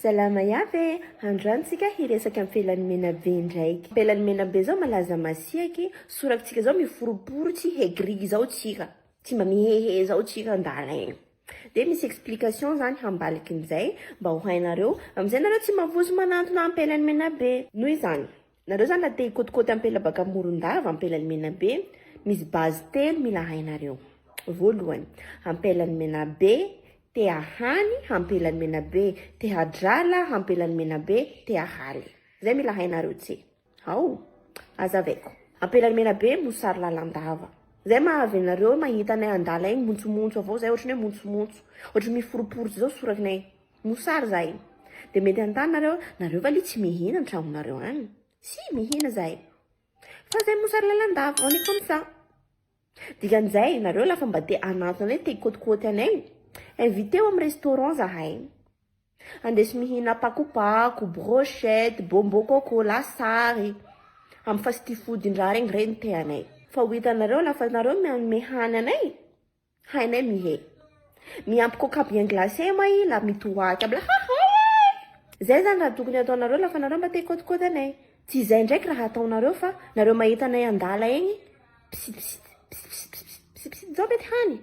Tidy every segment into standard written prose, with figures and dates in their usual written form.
Salama iaby e! Androany tsika hiresaka ampelan'i Menabe ndraiky. Ampelan'i Menabe zao malaza masiaky, sorakintsika zao miforoporitsy hegrigy zao tsika, tsy mba mihehe zao tsika andala egny. De misy explication zany hambalikin'izay mba ho hainareo, amizay nareo tsy mavozo manantona ampelan'i Menabe. Noho izany, nareo zany raha te hikôtikôty ampela baka Morondava, ampelan'i Menabe, misy base telo mila hainareo. Voalohany, ampelan'i Menabe Te ahany hampelany menabe, te hadrala hampelany menabe, te ahaly. Zay mila hainareo tse. Ao. Azavaiko. Ampelany menabe mosary lalandava. Zay mahavy anareo mahita anay andala egny montsomontso avao zay ohatry ny hoe montsomontso. Ohatry miforoporitsy zao sorakinay. Mosary zahay. De mety anontany nareo, nareo va lia tsy mihina antragnonareo agny? Si, mihina zahay. Fa zay mosary lalandava, on est comme ça. Dikan'izay, nareo lafa mba te hanantona anay, te hikôtikôty anay, inviteo amin'ny restaurant zahay. Andeso mihina pakopako, brochette, bonbon coco, lasary, amin'ny fast food ndra regny, regny teanay. Fa ho hitanareo lafa nareo manome hany anay, Hainay mihe. Miampy coca bien glacé moa i la mitoaky aby la hahay e! Zay zany raha tokony ataonareo lafa nareo mba te hikôtikôty anay. Tsy izay ndraiky raha ataonareo fa nareo mahita anay andala egny psitpsit psitpsitpsitpsit psitpsit zao mety hany?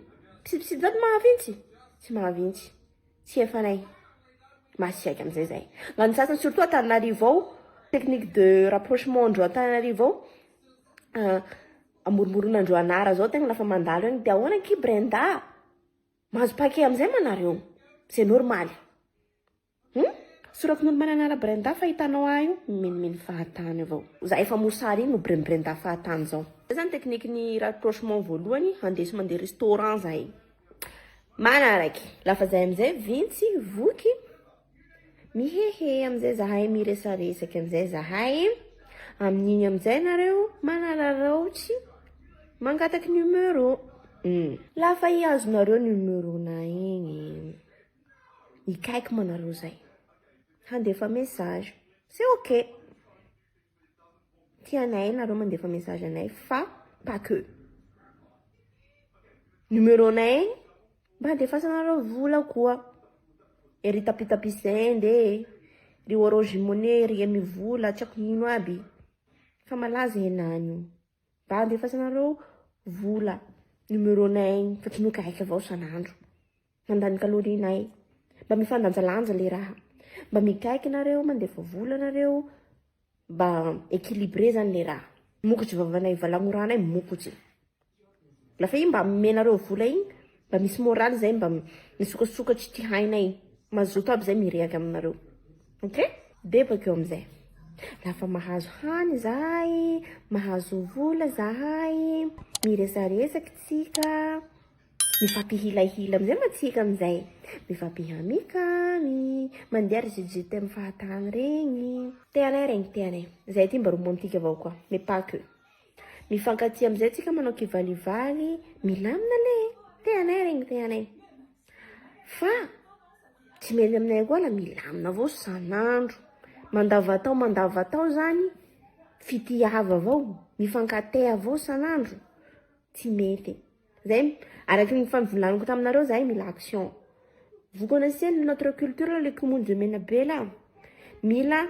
Psitpsit zao mahavintsy? Tsy mahavintsy. Tsy efanay. Masiaka amizay zay. Gnan'ny sasany surtout Antananarivo ao technique de rapprochement ndreo Antananarivo ao Amoromorona-ndreo anara zao tegna lafa mandalo egny de ahoana akia Brenda? Mahazo paquet amizay ma nareo? C'est normal. Hum? Soratin'olo mananara Brenda fa hitanao ahy io mimenimeny fahatany avao. Za efa mosary igny no Brenda fahatany zao. Zay zany technique ny rapprochement voalohany andeso mandeha restaurant zahay. Manaraka. Lafa zay amizay vintsy voky. Mihehe amin'izay zahay, miresaresaka amin'izay zahay. Amin'igny amin'izay nareo manararaotsy mangataky numéro. Mm. Lafa iazonareo numéro-na igny, hikaiky moa nareo zay. Handefa message. C'est ok. Tianay nareo mandefa message anay fa pas que. Numéro-nay igny Mba andefasanareo vola koa. Ery tapitapy send e, ry orange money, ry emivola, tsy haiko ino aby. Fa malaza henany io. Mba andefasanareo vola numéro-nay igny fa tsy mikaiky avao isan'andro. Mandany calorie-nay. Mba mifandanjalanja le raha. Mba mikaiky nareo, mandefa vola nareo, mba équilibré zany le raha. Mokotry vavanay valagnoranay mokotry. Lafa iny mba omenareo vola iny mba misy moral zay mba misokasokatry ty hainay mazoto aby zay mirehaka aminareo ok de bakeo amizay lafa mahazo hany zahay mahazo vola zahay miresaresaky tsika mifampihilahila amizay ma tsika amizay mifampihamikamy mandeha ry je t'aime fahatany regny teanay regny teanay zay ty mba romantique avao koa mais pas que Mifankatia amizay tsika manao kivalivaly milamina le teanay regny teanay fa tsy mety aminay koa la milamina avao sanandro mandavatao mandavatao zany fitiava avao mifankatea avao sanandro tsy mety zay araky ny efa nivolaniko taminareo zahay mila action vous connaissez notre culture le komonjy menabe là mila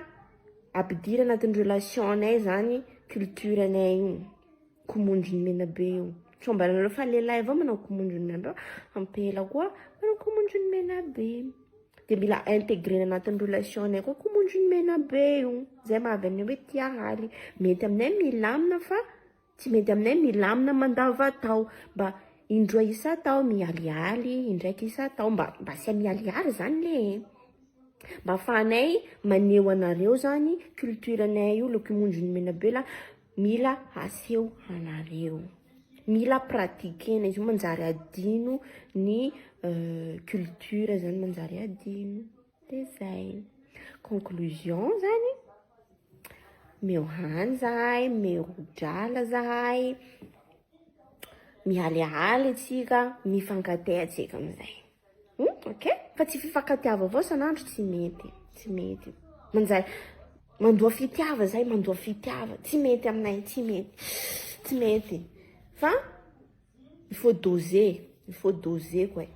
Ampidiry anatin'ny relation anay zany culture anay io komondron'ny menabe io tsy ambaranareo fa lehilahy avao manao komondron'ny menabe ampela koa manao komondron'ny menabe de mila intégrena anatin'ny relation anay koa komondron'ny menabe io zay mahavy anay hoe tia haly mety aminay milamina fa tsy mety aminay milamina mandavatao mba indroa isan-tao mialialy indraiky isan-tao mba mba asia mialialy zany le Mba afahanay maneho anareo zany culture anay io lokimonjy Menabela mila aseho anareo. Mila pratiquer-na izy io manjary adino ny culture zany manjary adino. De zay. Conclusion zany, meo hany zahay, meo drala zahay, mihalihaly atsika, mifankatea atsika amizay. Hum ok fa tsy fifankatiava avao isan'andro tsy mety tsy mety manjary mandoa fitiava zay mandoa fitiava tsy mety aminay tsy mety tsy mety fa il faut doser il faut doser quoi.